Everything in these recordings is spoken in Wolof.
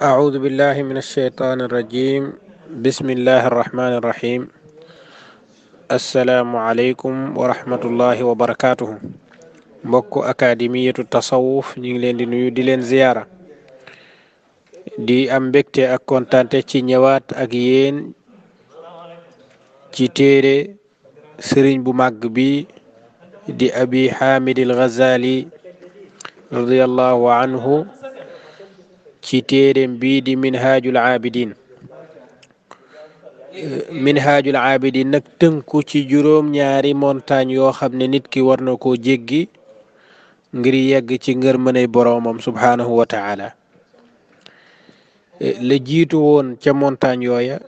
أعوذ بالله من الشيطان الرجيم. بسم الله الرحمن الرحيم. السلام عليكم ورحمة الله وبركاته. mbokk akademiyatu tasawuf ñu ngi leen di nuyu di leen ziyaara di am mbégte ak kontante ci ñëwaat ak yéen ci téere sëriñ bu màgg bi di abi hamid al ghazali radiyallahu anhu ci téereem bii di minhajul abidin. minhajul abidin nag tënku ci juróom ñaari montagne yoo xam ne nit ki war na koo jéggi ngir yegg ci ngërmënay boroomam subhaanahu wa taala. la jiitu woon ca montagne yooya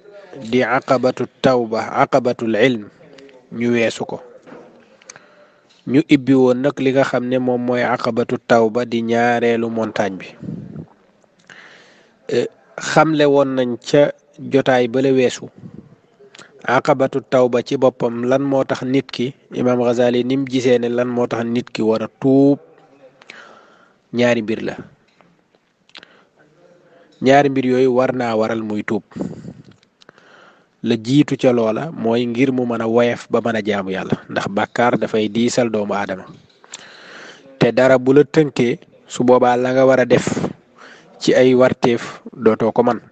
di aqabatu tawba aqabatul ilm ñu weesu ko. ñu ibbi woon nag li nga xam ne moom mooy aqabatu tawba di ñaareelu montagne bi. xamle woon nañ ca jotaay bale weesu aqabatu tawba ci boppam lan moo tax nit ki imaam Ghazali nim gisee ne lan moo tax nit ki war a tuub ñaari mbir la. ñaari mbir yooyu war naa waral muy tuub. la jiitu ca loola mooy ngir mu mën a woyef ba mën a jaamu yàlla ndax bàkkaar dafay diisal doomu aadama te dara bu la tënkee su boobaa la nga war a def ci ay warteef dootoo ko man.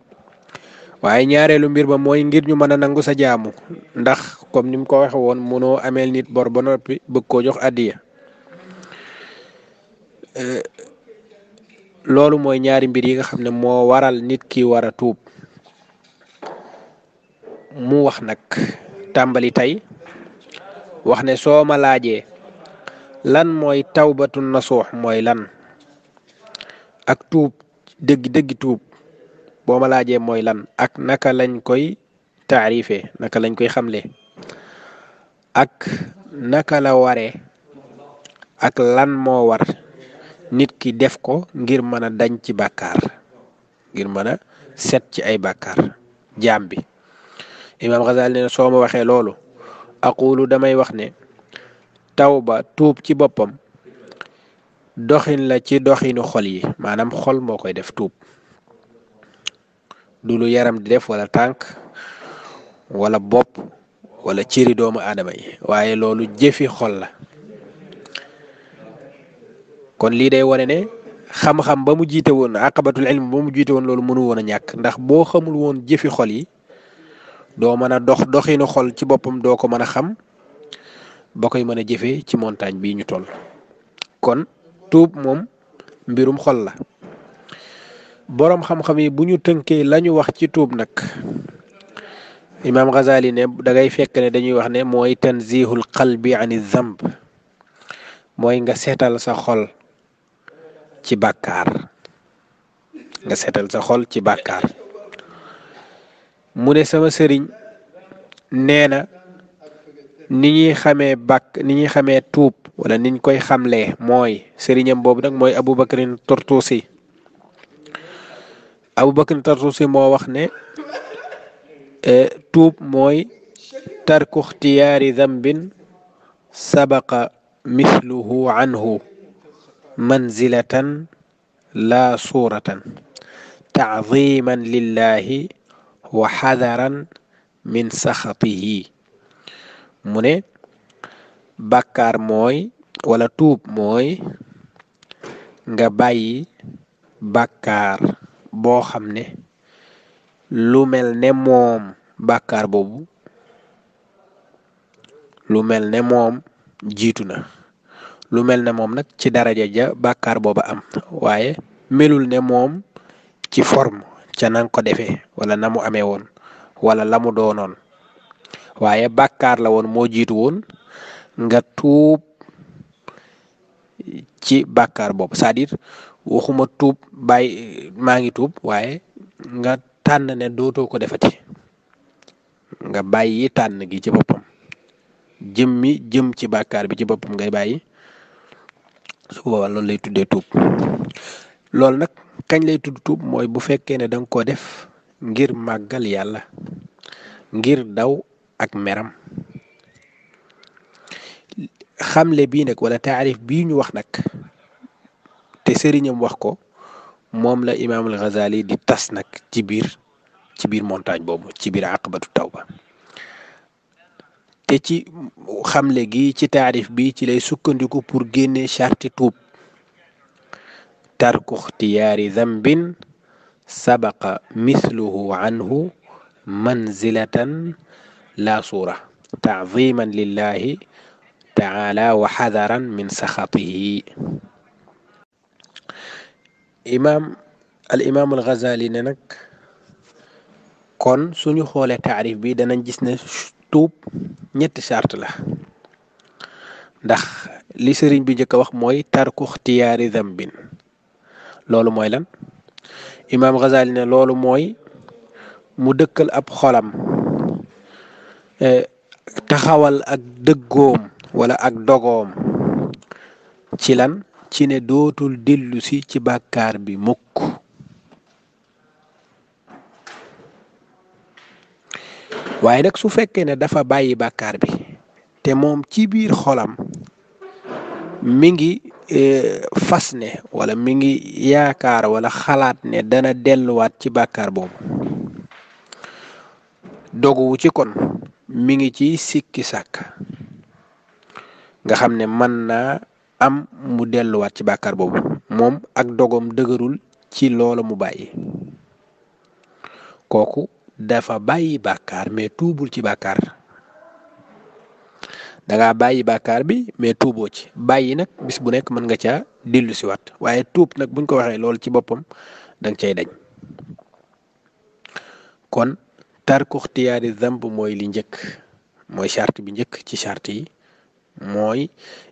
waaye ñaareelu mbir ba mooy ngir ñu mën a nangu sa jaamu ndax comme ni mu ko waxe woon mënoo ameel nit bor ba noppi bëgg koo jox addiya. loolu mooy ñaari mbir yi nga xam ne moo waral nit ki war a tuub. mu wax nag tàmbali tey wax ne soo ma laajee lan mooy tawbatu nasuux mooy lan ak tuub dëggi tuub boo ma laajee mooy lan ak naka lañ koy taarifee naka lañ koy xamle ak naka la waree ak lan moo war nit ki def ko ngir mën a dañ ci bàkkaar ngir mën a set ci ay bàkkaar jaam bi. imaam Ghazali ne soo ma waxee loolu aqulu damay wax ne tawba tuub ci boppam doxin la ci doxinu xol yi maanaam xol moo koy def tuub du lu yaram di def wala tànk wala bopp wala cëri doomu aadama yi waaye loolu jëfi xol la. kon lii day wane ne xam-xam ba mu jiite woon aqabatul ilm ba mu jiite woon loolu mënu woon a ñàkk ndax boo xamul woon jëfi xol yi doo mën a doxinu xol ci boppam doo ko mën a xam ba koy mën a jëfee ci montagne bii ñu toll. kon tuub moom mbirum xol la. boroom xam-xam yi bu ñu tënkee lañu wax ci tuub nag imaam Ghazali ne dangay fekk ne dañuy wax ne mooy tanzihul qalbi ani zamb mooy nga seetal sa xol ci bàkkaar nga seetal sa xol ci bàkkaar. mu ne sama sëriñ nee na ni ñuy xamee tuub wala niñ koy xamlee mooy sëriñam boobu nag mooy Abubakrin Tartusi moo wax ne tuub mooy tarku ixtiyaari dambin sabaqa mithluhu anhu manzilatan la suuratan taadiman lillahi wa xadaran min saxatihi. mu ne bàkkaar mooy wala tuub mooy nga bàyyi bàkkaar boo xam ne lu mel ne moom bàkkaar boobu lu mel ne moom jiitu na lu mel ne moom nag ci daraja ja bàkkaar booba am waaye melul ne moom ci forme ca nanga ko defee wala na mu amee woon wala la mu doonoon waaye bàkkaar la woon moo jiitu woon nga tuub ci bàkkaar boobu c'est-à-dire waxuma tuub bàyyi maa ngi tuub waaye nga tànn ne dootoo ko defati nga bàyyi tànn gi ci boppam jëm ci bàkkaar bi ci boppam ngay bàyyi su boobaa loolu lay tuddee tuub. loolu nag kañ lay tudd tuub mooy bu fekkee ne danga ko def ngir màggal yàlla ngir daw ak meram. xamle bii nag wala taarif bii ñu wax nag te sëriñam wax ko moom la imaamul Ghazali di tas nag ci biir montagne boobu ci biir aqabatu tawba te ci xamle gi ci taarif bi ci lay sukkandiku pour génne charti tuub tarku ixtiyaari dambin sabaqa mithluhu anhu manzilatan la suura taadiman lillahi taala wa xadaran min saxatihi al imaam al Ghazali ne nag kon suñu xoolee taarif bi danañ gis ne tuub ñetti chart la ndax li sëriñ bi njëkk a wax mooy tarku ixtiyaari dambin loolu mooy lan imaam Ghazali ne loolu mooy mu dëkkal ab xolam taxawal ak dëggoom wala ak dogoom ci lan ci ne dootul dellu si ci bàkkaar bi mukk waaye nag su fekkee ne dafa bàyyi bàkkaar bi te moom ci biir xolam mi ngi fas ne wala mi ngi yaakaar wala xalaat ne dana delluwaat ci bàkkaar boobu doguwu ci kon mi ngi ci sikki sàkk nga xam ne mën naa am mu delluwaat ci bàkkaar boobu moom ak dogom dëgërul ci loola mu bàyyi kooku dafa bàyyi bàkkaar mais tuubul ci bàkkaar danga bàyyi bàkkaar bi mais tuuboo ci bàyyi nag bis bu nekk mën nga caa dellu si waat waaye tuub nag buñ ko waxee loolu ci boppam danga cay dañ kon tarku ixtiyaari damb mooy li njëkk mooy charte bi njëkk ci charte yi mooy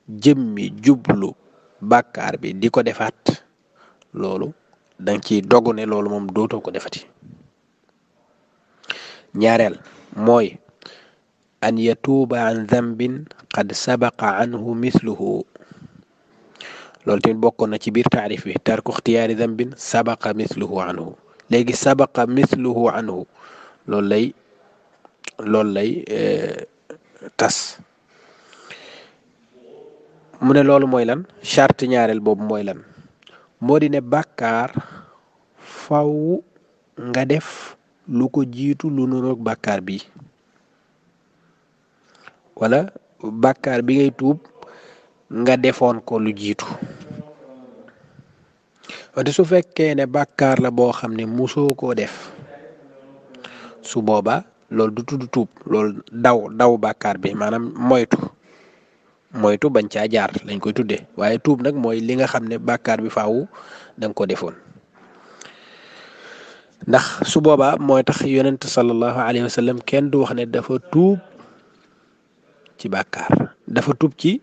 jëmmi jublu bàkkaar bi di ko defaat loolu danga ciy dogu ne loolu moom dootoo ko defati ñaareel mooy an yatuuba an dambin qad sabaqa anhu mithluhu loolu tamit bokkoon na ci biir taarif bi tarku ixtiyaari dambin sabaqa mithluhu anhu léegi sabaqa mithluhu anhu loolu lay tas mu ne loolu mooy lan charte ñaareel boobu mooy lan moo di ne bàkkaar faw nga def lu ko jiitu lu nuroog bàkkaar bi wala bàkkaar bi ngay tuub nga defoon ko lu jiitu wante su fekkee ne bàkkaar la boo xam ne musoo koo def su boobaa loolu du tudd tuub loolu daw bàkkaar bi maanaam moytu bañ caa jaar lañ koy tuddee waaye tuub nag mooy li nga xam ne bàkkaar bi faawu da nga ko defoon ndax su boobaa mooy tax yonent sallallahu alayhi wa sallam kenn du wax ne dafa tuub ci bàkkaar dafa tuub ci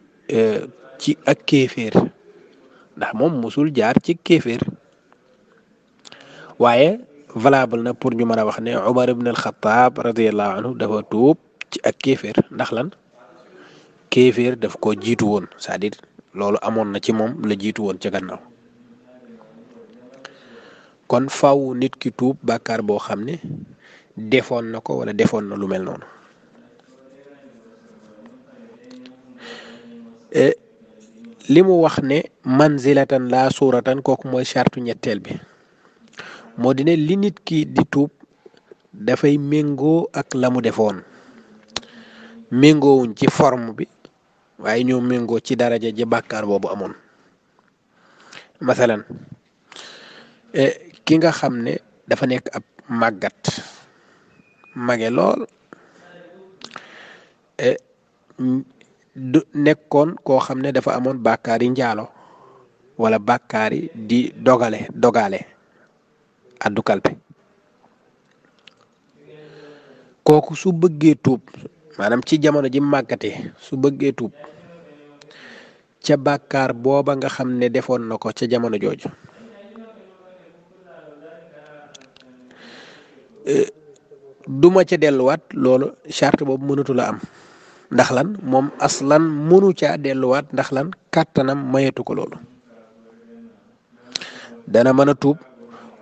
ak kéeféer ndax moom musul jaar ci kéeféer waaye valable na pour ñu mën a wax ne Umar ibn al-Khattab radiyallahu anhu dafa tuub ci ak kéeféer ndax lan kéeféer daf ko jiitu woon c'est-à-dire loolu amoon na ci moom la jiitu woon ca gannaaw kon faw nit ki tuub bàkkaar boo xam ne defoon na ko wala defoon na lu mel noonu li mu wax ne manzilatan la suuratan kooku mooy chartu ñetteel bi moo di ne li nit ki di tuub dafay méngoo ak la mu defoon méngoowuñ ci forme bi waaye ñoo méngoo ci daraja ji bàkkaar boobu amoon masalan ki nga xam ne dafa nekk ab màggat mage lool nekkoon koo xam ne dafa amoon bàkkaar yi njaalo wala bàkkaar yi di dogale addu kalpe kooku su bëggee tuub maanaam ci jamono ji màggatee su bëggee tuub ca bàkkaar booba nga xam ne defoon na ko ca jamono jooju duma ca delluwaat loolu charte boobu mënatu la am ndax lan moom aslan mënu caa delluwaat ndax lan kàttanam mayetu ko loolu dana mën a tuub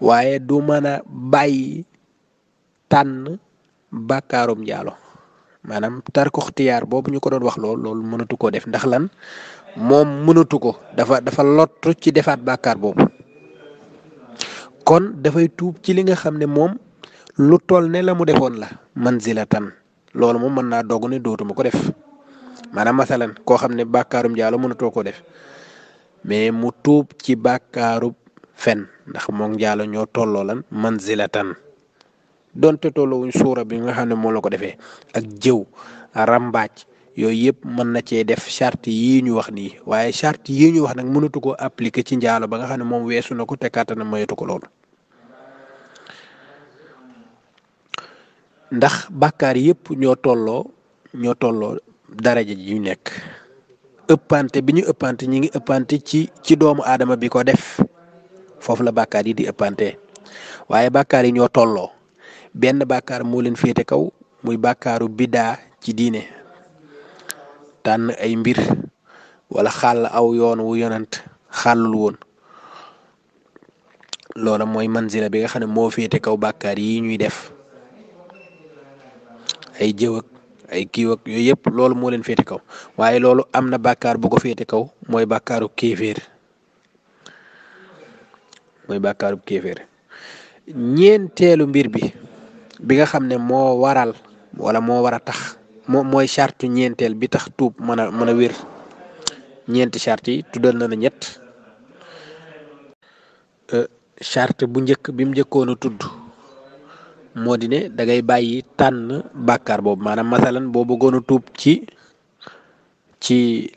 waaye du mën a bàyyi tànn bàkkaarum njaalo maanaam tarku ixtiyaar boobu ñu ko doon wax loolu mënatu koo def ndax lan moom mënatu ko dafa lottu ci defaat bàkkaar boobu kon dafay tuub ci li nga xam ne moom lu toll ne la mu defoon la manzilatan loolu moom mën naa dogg ne dootuma ko def maanaam masalan koo xam ne bàkkaarum njaalo mënatoo ko def mais mu tuub ci bàkkaarub fen ndax moom njaalo ñoo tolloo lan manzilatan donte tolloowuñ suura bi nga xam ne moom la ko defee ak jëw rambaaj yooyu yëpp mën na cee def charte yii ñu wax nii waaye charte yii ñu wax nag mënatu ko appliquer ci njaalo ba nga xam ne moom weesu na ko te kàttan mayatu ko loolu ndax bàkkaar yëpp ñoo tolloo daraja ji ñu nekk ëppante bi ñu ëppante ñi ngi ëppante ci doomu aadama bi ko def foofu la bàkkaar yi di ëppante waaye bàkkaar yi ñoo tolloo benn bàkkaar moo leen féete kaw muy bàkkaaru biddaa ci diine tànn ay mbir wala xàll aw yoon wu yonant xàllul woon loola mooy manzila bi nga xam ne moo féete kaw bàkkaar yi ñuy def ay jëw ak ay kiiw ak yooyu yëpp loolu moo leen féete kaw waaye loolu am na bàkkaar bu ko féete kaw mooy bàkkaaru kéeféer ñeenteelu mbir bi nga xam ne moo waral wala moo war a tax mooy charte ñeenteel bi tax tuub mën a wér ñeenti charte yi tuddal na ñett charte bu njëkk bi mu njëkkoon a tudd moo di ne da ngay bàyyi tànn bàkkaar boobu maanaam masalan boo bëggoon a tuub ci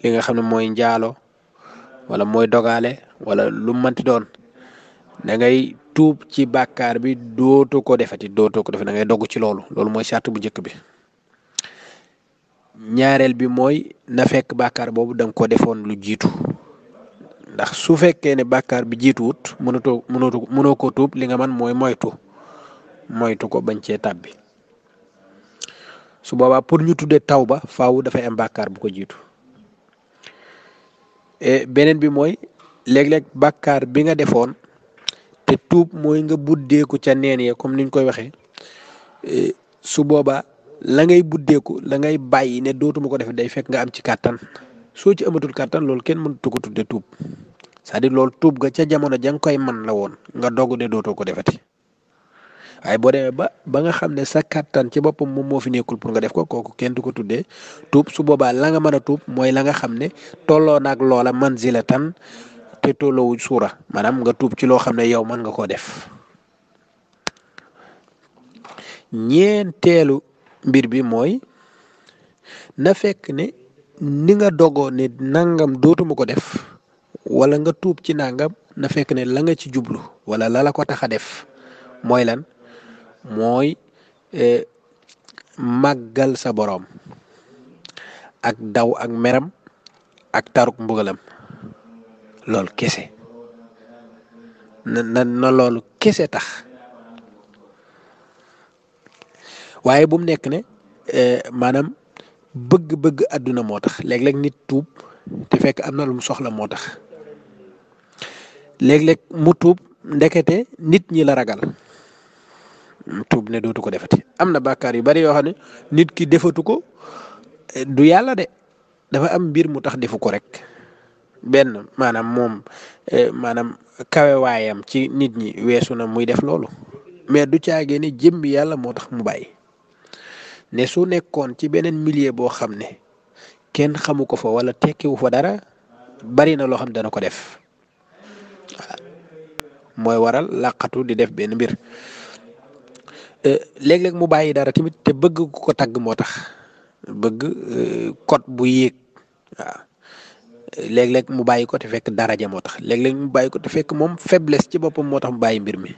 li nga xam ne mooy njaalo wala mooy dogaale wala lu mënti doon da ngay tuub ci bàkkaar bi dootoo ko defati da ngay dogg ci loolu mooy charte bu njëkk bi ñaareel bi mooy na fekk bàkkaar boobu da nga ko defoon lu jiitu ndax su fekkee ne bàkkaar bi jiituwut mënoo ko tuub li nga man mooy moytu ko bañ cee tàbbi su boobaa pour ñu tuddee tawba faaw dafay am bàkkaar bu ko jiitu beneen bi mooy léeg-léeg bàkkaar bi nga defoon te tuub mooy nga buddeeku ca neen ya comme niñ koy waxee su boobaa la ngay buddeeku la ngay bàyyi ne dootuma ko def day fekk nga am ci kàttan soo ci amatul kàttan loolu kenn mënatu ko tudde tuub c'est-à-dire loolu tuub ga ca jamono ja nga koy man la woon nga dogg ne dootoo ko defati waaye boo demee ba nga xam ne sa kàttan ci boppam moom moo fi nekkul pour nga def ko kooku kenn du ko tuddee tuub su boobaa la nga mën a tuub mooy la nga xam ne tolloo naag loola manzilatan te tolloowu suura maanaam nga tuub ci loo xam ne yow mën nga koo def ñeenteelu mbir bi mooy na fekk ne ni nga dogoo ne nangam dootuma ko def wala nga tuub ci nangam na fekk ne la nga ci jublu wala la ko tax a def mooy lan mooy màggal sa boroom ak daw ak meram ak taruk mbugalam loolu kese na loolu kese tax waaye bu mu nekk ne maanaam bëgg-bëgg àdduna moo tax léeg-léeg nit tuub te fekk am na lu mu soxla moo tax léeg-léeg mu tuub ndekete nit ñi la ragal tuub ne dootu ko defati am na bàkkaar yu bari yoo xam ne nit ki defatu ko du yàlla de dafa am mbir mu tax defu ko rek benn maanaam moom maanaam kawewaayam ci nit ñi weesu na muy def loolu mais du caagee ne jëmbi yàlla moo tax mu bàyyi ne su nekkoon ci beneen milieu boo xam ne kenn xamu ko fa wala tekkiwu fa dara bari na loo xam dana ko def mooy waral làqatu di def benn mbir léeg-léeg mu bàyyi dara tamit te bëgg ku ko tagg moo tax bëgg code bu yéeg waaw léeg-léeg mu bàyyi ko te fekk daraja moo tax léeg-léeg mu bàyyi ko te fekk moom faiblesse ci boppam moo tax mu bàyyi mbir mi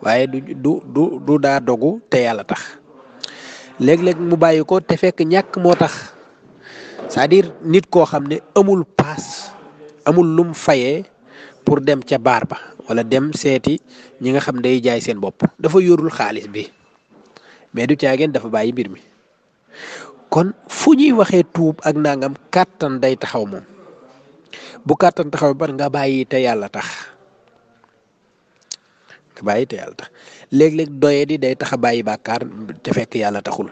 waaye du daa dogu te yàlla tax léeg-léeg mu bàyyi ko te fekk ñàkk moo tax c'est-à-dire nit koo xam ne amul paas amul lum fayee pour dem ca baar ba wala dem seeti ñi nga xam day jaay seen bopp dafa yorul xaalis bi mais du caageen dafa bàyyi mbir mi kon fu ñuy waxee tuub ak nangam kàttan day taxaw moom bu kàttan taxaw ba nga bàyyi te yàlla tax léeg-léeg doye di day tax a bàyyi bàkkaar te fekk yàlla taxul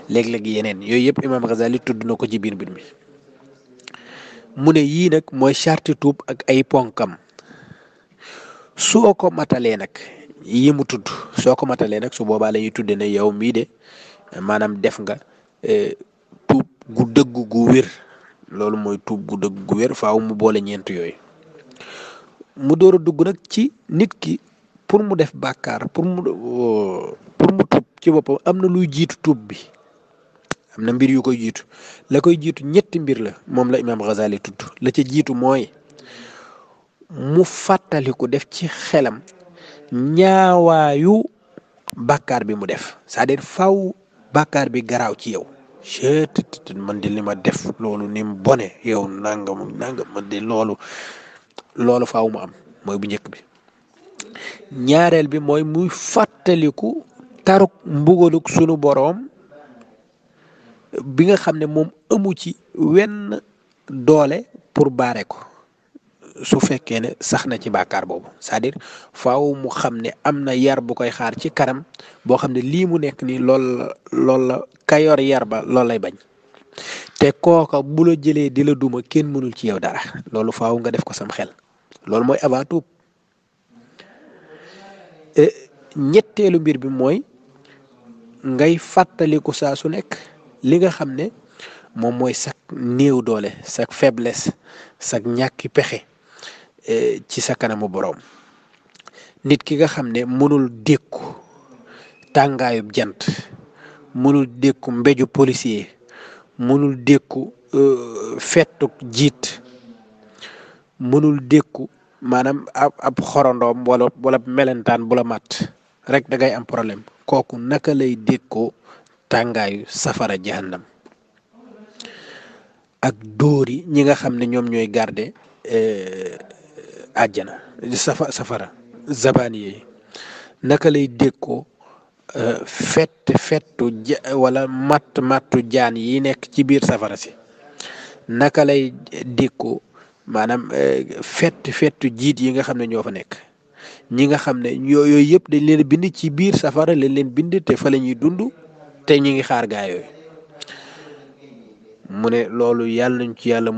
léeg-léeg yeneen yooyu yëpp Imam Ghazali tudd na ko ci biir mbir mi mu ne yii nag mooy charte tuub ak ay ponkam soo ko matalee nag yi mu tudd soo ko matalee nag su boobaa la ñuy tudde ne yow mii de maanaam def nga tuub gu dëgg gu wér. loolu mooy tuub gu dëgg gu wér faaw mu boole ñeent yooyu. mu door a dugg nag ci nit ki pour mu def bàkkaar pour mu tuub ci boppam am na luy jiitu tuub bi. am na mbir yu koy jiitu la koy jiitu ñetti mbir la moom la imaam Ghazali tudd la ca jiitu mooy mu fàttaliku def ci xelam ñaawaayu bàkkaar bi mu def c'est-à-dire faw bàkkaar bi garaaw ci yow chet man de li ma def loolu ni mu bone yow nangam man de loolu faaw mu am mooy bu njëkk bi. ñaareel bi mooy muy fàttaliku taruk mbugaluk sunu boroom bi nga xam ne moom amu ci wenn doole pour baare ko su fekkee ne sax na ci bàkkaar boobu c'est-à-dire faaw mu xam ne am na yar bu koy xaar ci kanam boo xam ne lii mu nekk nii lool la ka yor yar ba loolu lay bañ te kooka bu la jëlee di la duma kenn mënul ci yow dara loolu faaw nga def ko sam xel loolu mooy avant tout. ñetteelu mbir bi mooy ngay fàttaliku saa su nekk li nga xam ne moom mooy sak néew doole sak faiblesse sak ñàkki pexe ci sa kanamu boroom. nit ki nga xam ne mënul dékku tàngaayub jant mënul dékku mbéju policier mënul dékku fettuk jiit mënul dékku maanaam ab xorondoom wala melentaan bu la mat rek da ngay am problème kooku naka lay dékkoo tàngaayu safara jahannam ak dóori ñi nga xam ne ñoom ñooy garder àjjana safara zabani yi naka lay dékkoo fettu wala mattu jaan yi nekk ci biir safara si naka lay dékkoo maanaam fettu jiit yi nga xam ne ñoo fa nekk ñi nga xam ne yooyu yëpp dañ leen bind ci biir safara leen bind te fa la ñuy dund te ñi ngi xaar gaa yooyu. mu ne loolu yàlla nañ ci yàlla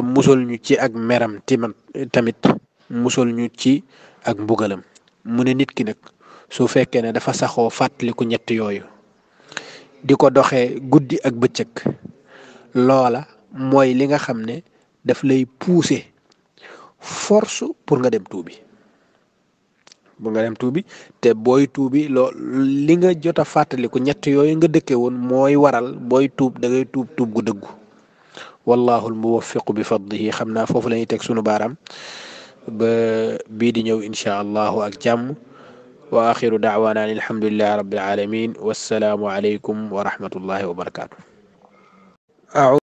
musal ñu ci ak meram tamit musal ñu ci ak mbugalam. mu ne nit ki nag su fekkee ne dafa saxoo fàttaliku ñett yooyu di ko doxee guddi ak bëccëg loola mooy li nga xam ne daf lay pousser force pour nga dem tuubi te booy tuubi li nga jot a fàttaliku ñett yooyu nga dëkke woon mooy waral booy tuub da ngay tuub gu dëggu. wallahu almuwaffiqu bi fadlihi xam naa foofu la ñuy teg sunu baaraam ba bii di ñëw insha allahu ak jàmm wa axiru daawaana an alhamdulillahi rabbil alamin wassalaamu alaykum wa rahmatullahi wa barakatuh.